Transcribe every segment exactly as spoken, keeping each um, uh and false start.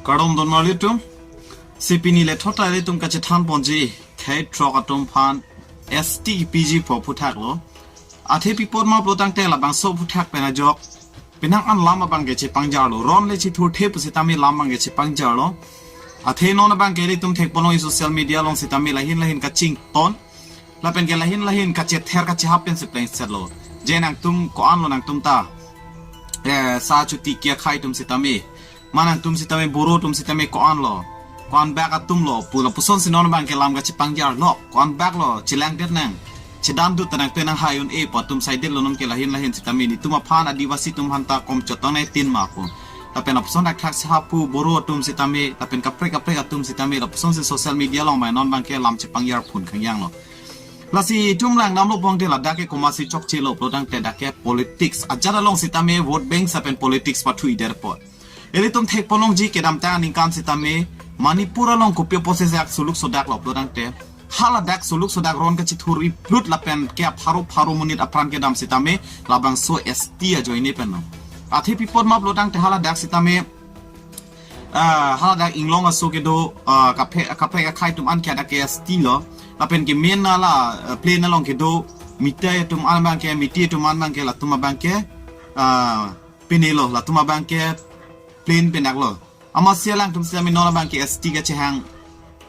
Kardom don marli atum. Si pini le thot ta ilitum kachethan ponji khei throk atum aphan S T kepiji pu aphuthak lo. Athe pi apot ma pulo tangte labangso aphuthak pen ajok penang an lam abang ke chepangjar lo. Ron le chithurthe pusitame lam abang ke chepangjar lo. Athe non abang ke ilitum thek ponlong i social media along sitame lahin lahin kachington. Lapen ke lahin lahin kachether kachehap pen si plengset lo. Je nangtum ko-an lo nangtum ta. Eh, sa chuti kia khai atum sitame. Ma nangtum sitame, Boro atum sitame ko-an lo. Ko-an bak atum lo. Pu lapuson si non abang ke lam kachepangjar lo. Ko-an bak lo, chelangdet nang. Chedandut ta nangtum nanghai un-e pu atum saidet lo non ke lahin lahin sitame. Netum aphan Adivasi atum aphan ta kom chotong nai tin ma pu. Lapen lapuson dak thak si hapu Boro atum sitame, lapen kaprek kaprek atum sitame, lapuson si social media along mai non abang ke lam chepangjar phun khangjang lo. Lasi itum langdam lo pulote ladak ke komatsi chokche lo pulo tangte dak ke politics. Ajat along sitame vote bank lapen politics pathu-i der apot. Ilitum thek ponlongji kedamtang aningkan sitame Manipur along kopi apotsi dak suluk sodak lo pulo tangte. Haladak suluk sodak ron kachithurji plut lapen ke apharo pharo monit apran kedam sitame labangso S T ajoine pen lo. Athe pi apot ma pulo tangte haladak sitame ah, haladak inglong aso kedo, ah, kaprek, kaprek akhai atum an ke hadak ke S T lo. Lapen ke main hala, ah, plain along kedo Meitei atum an abang ke, Meitei atum an abang ke, latum abang ke, ah, pine lo, latum abang ke plain pen dak lo. Amatsi alangtum sitame non abang ke S T kachehang,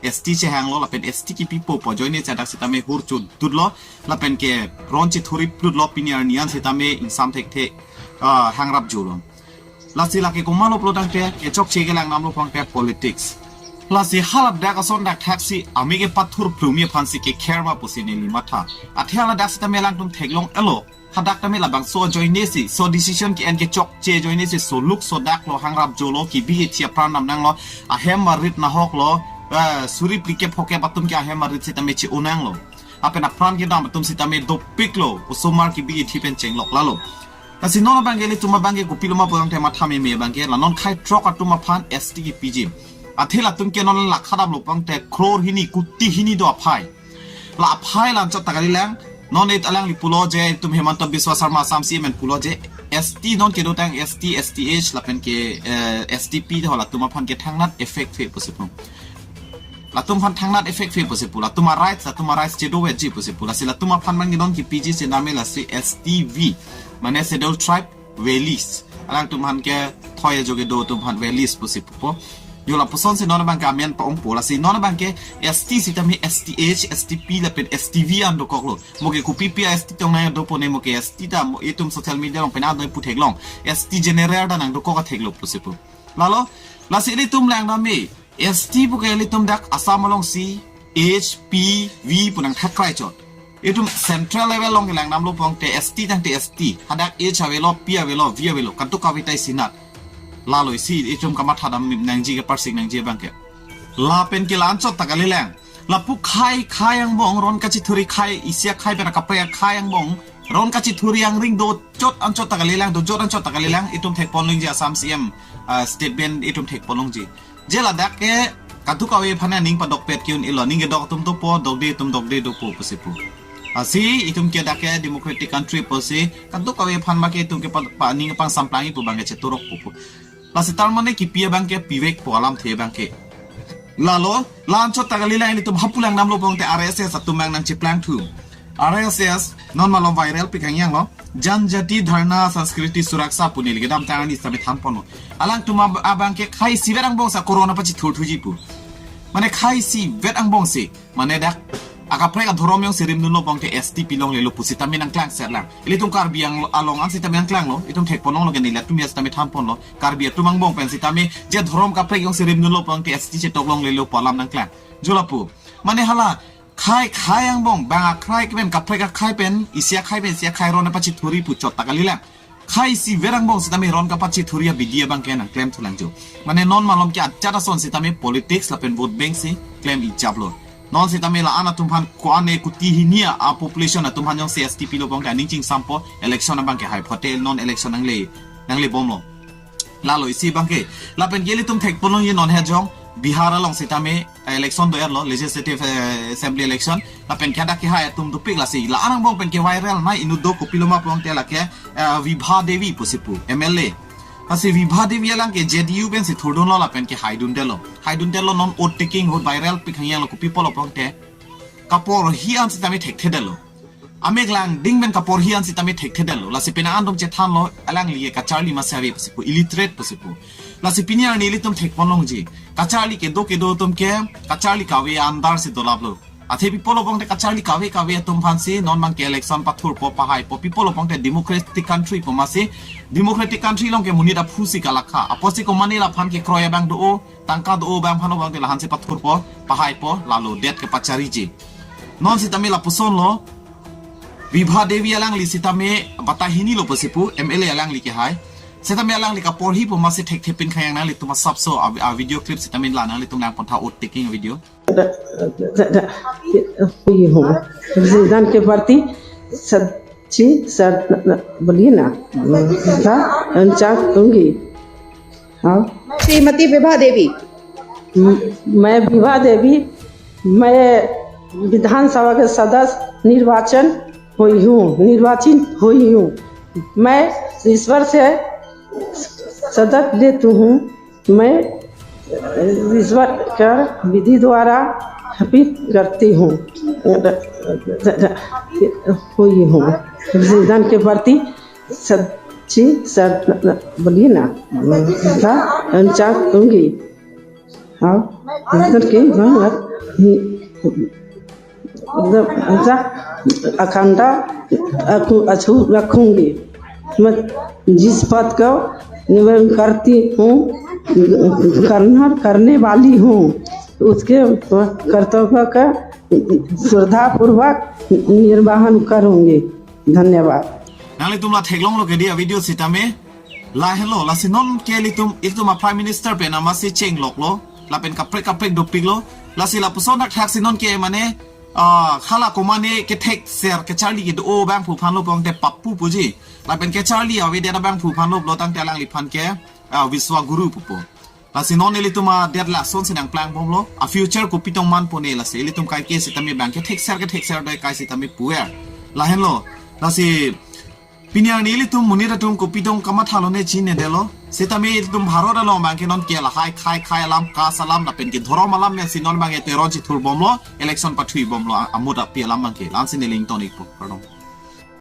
S T chehang lo, lapen S T kepipo pu ajoine si hadak sitame hur chodut lo, lapen ke ron chithurji plut lo pini arni an sitame ingsam thekthe, ah, hangrap jo lo. Lasi lake komat lo pulo tangte, kechokche ke langdam lo pulo tangte politics. Lasi haladak ason dak thak si, ami ke pathur plumi aphan si kekher ma pusi neli matha. Athe haladak sitame alangtum theklong-et lo. Hadak tame labangso ajoine si, so decision ke-en kechokche ajoine si, suluk sodak lo hangrap jo lo kebi kethi apran damnang lo, ahem arit nahok lo, eh, suri phlikep phokep atum ke ahem arit sitame che-onang lo. Lapen apran kedam atum sitame dopik lo, osomar kebi kethi pen chenglok lalo. Lasi non abang ke ilitum abang ke kopilo ma pulo tangte matha meme abang ke, la non khei throk atum aphan S T kepiji. Athe latum ke non lakha dam lo pulo tangte crore hini, kuti hini do aphai. La aphai la anchot ta kalilang, non et alangli pulo je, itum Himanta Biswa Sarma Assam C M pen pulo je, S T non kedotang S T, S T H, lapen ke, eh, S T P do latum aphan ke thangnat effect fe pusi pu. Latum aphan thangnat effect fe pusi pu. Latum a-rights, latum a-rights chedo-etji pusi pu. Lasi latum aphan abang ke non kepiji sitame lasi S T V. Mane Scheduled Tribe Valleys. Alangtum aphan ke thoi ajo kedo atum aphan valleys pusi pupo. Jo lapuson si non abang ke amen pa-ongpo. Lasi non abang ke S T sitame S T H, S T P lapen S T V an dokok lo. Mo ke kopi pi a-S T tong nang dopo ne, mo ke S T ta mo itum social media along penang doi pu theklong. S T general ta nang dokok a thek lo pusi pu. Lalo, lasi ilitum langdam me. S T pu ke ilitum dak Assam along si H P V pu nangthak krai chot. Itum central level along langdam lo pulo tangte S T tangte S T. Hadak H avelo, P avelo, V avelo. Kadokave ta isi nat. Lalo isi itum kamatha dam nangji, keparsik nangji abang ke. Lapen ke la anchot ta kalilang. Lapu khei khei angbong ron kachithurji khei, isi akhei pen kaprek akhei angbong ron kachithurji angring do chot anchot ta kalilang, do chot anchot ta kalilang, itum thek ponlongji Assam C M, ah, statement itum thek ponlongji. Je ladak ke kadokave aphan aning padokpet ke-un-e lo, ning kedok atum dopo, dokde atum dokde dopo pusi pu. Lasi itum ke dak ke democratic country pusi, kadokave aphan ma ke itum ke pa, pa aning pangsamplangji pu abang ke cheturok pu pu. Lasi tar mane kipi abang ke pivek pu alamthe abang ke. Lalo, la anchot ta kalilang, ilitum hapu langdam lo pulo tangte R S S atum abang nangcheplang thu. R S S, non malom viral pi khangjang lo. Janjati Dharna Sanskriti Suraksha pu neli kedamtang arni sitame than ponlo. Alangtum ab-, abang ke khei isivet angbong si corona pachithurthuji pu. Mane khei isivet angbong si. Mane dak akaprek adhorom jongsi rimdun lo pulo tangte S T pilonglelo pusitame nangklangset lang. Ilitum Karbi Ang-, along an sitame nangklanglo. Itum thek ponlonglo ke neli atum ya sitame than ponlo. Karbi atum angbong pen sitame je dhorom kaprek jongsi rimdun lo pulo tangte S T chetok longlelo pu alam nangklang. Jo lapu. Mane hala khei khei angbong, bang akhei pen, kaprek akhei pen, isi akhei pen isi akhei ron pachithurji pu chot ta kalilang. Khei isivet angbong sitame ron kapachithurji abidi abang ke nangklem thulang jo. Mane non malom ke ajat ason sitame politics lapen vote bank si klem ijap lo. Non sitame la-an atum aphan ko-an ne kuti hini a population atum aphan jongsi S T pilo pulo tangte aning chingsampo, election abang ke hai phote non election nangle, nangle bomlo. Lalo isi abang ke. Lapen ke ilitum thek ponlongji non he jong Bihar along sitame, eh, election do-etlo, legislative, eh, assembly election. Lapen ke hadak ke hai atum dopik lasi. La-an angbong pen ke viral nai inut do, kopilo ma pulo tangte lake, eh, Vibha Devi pusi pu, M L A. Lasi Vibha Devi alang ke J D U pensi thurdunlo lapen ke haidundetlo. Haidundetlo, non oath taking ahut viral pik hangyanglo, kopi pulo pulote kaporhi an sitame thekthedetlo. Amek langding pen kaporhi an sitame thekthedetlo. Lasi penang an atum chethanlo, alangli ke kacharli masi ave pusi pu, illiterate pusi pu. Lasi pini arni ilitum thekponlongji. Kacharli kedo kedo atum ke kacharli kave under si dolaplo. Athe pi pulo pulote kacharli kave kave atum aphansi non abang ke election pathurpo, pahaipo, pi pulo pulote democratic country pu masi, democratic country along ke monit aphu si kalakha. Apotsi komatne laphan kekroi abang do-o, tangka do-o abang aphan pulote lahansi pathurpo, pahaipo, lalo det kepachariji. Non sitame lapusonlo, Vibha Devi alangli sitame batai hinilo pusi pu, M L A alangli ke hai. Sitame alangli kaporhi pu masi thekthepin khayang, nanglitum asapso a, a video clip sitame la, nanglitum langpon tha, oath taking video. हुई हूँ। संविधान के प्रति सच्ची श्रद्धा, बोलिए ना, श्रद्धा अंचार दूंगी। हाँ। श्रीमती विभा देवी। म-, मैं विभा देवी, मैं विधानसभा के सदस्य निर्वाचन हुई हूँ, निर्वाचित हुई हूँ। मैं ईश्वर से शपथ लेती हूँ, मैं ईश्वर का विधि द्वारा स्थापित करती हूँ, हुई हूँ। संविधान के प्रति सच्ची श्रद्धा, बोलिए ना, श्रद्धा अंचार दूंगी। हाँ, संविधान की, हाँ, मतलब, ऐसा अखंडता रखू-, अछू रखूंगी। मैं जिस पद को निवेदन करती हूँ, करना, करने वाली हूँ, उसके कर्तव्य का श्रद्धापूर्वक निर्वहन करूंगी। धन्यवाद। Nanglitum la theklonglo ke dia video sitame. Lahenlo, lasi non ke ilitum, ilitum a Prime Minister pen amatsi chengloklo, lapen kaprek kaprek dopiklo, lasi lapuson thakthak si non ke mane, ah, hala komatne kethekser kacharli kedo-o abangphu aphanlo pulote pap pu puji, lapen kacharli avedet abangphu aphanlo pulo tangte alangliphan ke, ah, Vishwa Guru pupo. Lasi non ilitum adet lason si nangplangbomlo, a future kopi tong manpo ne, lasi ilitum kaike sitame abang kethekser kethekser doi kai sitame puer. Lahenlo, lasi pini arni ilitum monit atum kopi tong kamathalone chinedetlo. Sitame ilitum Bharat along abang ke non ke lahai khai khai alam, caste alam lapen ke dhorom alam pensi non abang ke Teron chithurbomlo, election pathuibomlo, a-, amut api alam abang ke. La-ansi neli ingtonikpo. Pardon.